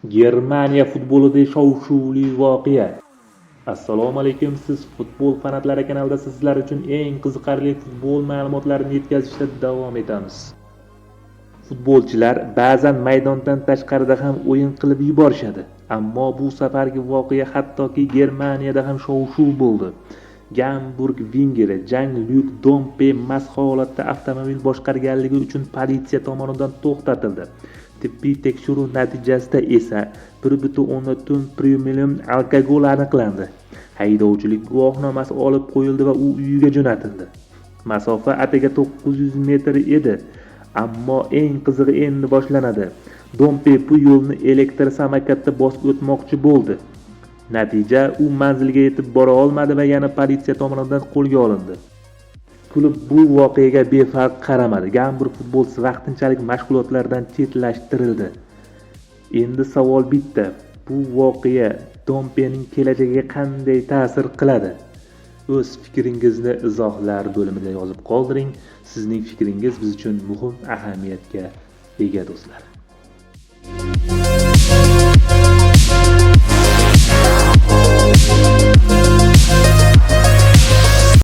Germaniya futbolida shov-shuvli voqea. Assalomu alaykum, siz futbol fanatlari kanalida sizlar uchun eng qiziqarli futbol ma'lumotlarini yetkazishda davom etamiz. Futbolchilar ba'zan maydondan tashqarida ham o'yin qilib yuborishadi. Ammo bu safargi voqea hattoki Germaniyada ham shov-shuv bo'ldi. Gamburg vingeri Jan-Lyuk Dompe mast holatda avtomobil boshqarganligi uchun politsiya tomonidan to'xtatildi. Tibbiy tekshiruv natijasida esa 1,4 promil alkogol aniqlandi. Haydovchilik guvohnomasi olib qo'yildi va u uyiga jo'natildi. Masofa atigi 900 metr edi. Ammo eng qizig'i endi boshlanadi. Dompe bu yo'lni elektr samokatda bosib o'tmoqchi bo'ldi. Natija, u manzilga yetib bora olmadi va yana politsiya tomonidan qo'lga olindi. Klub bu voqeaga befarq qaramadi. Gamburg futbolchisi vaqtinchalik mashg'ulotlardan chetlashtirildi. Endi savol bitta: bu voqea Dompening kelajagiga qanday ta'sir qiladi? O'z fikringizni izohlar bo'limida yozib qoldiring. Sizning fikringiz biz uchun muhim ahamiyatga ega, do'stlar.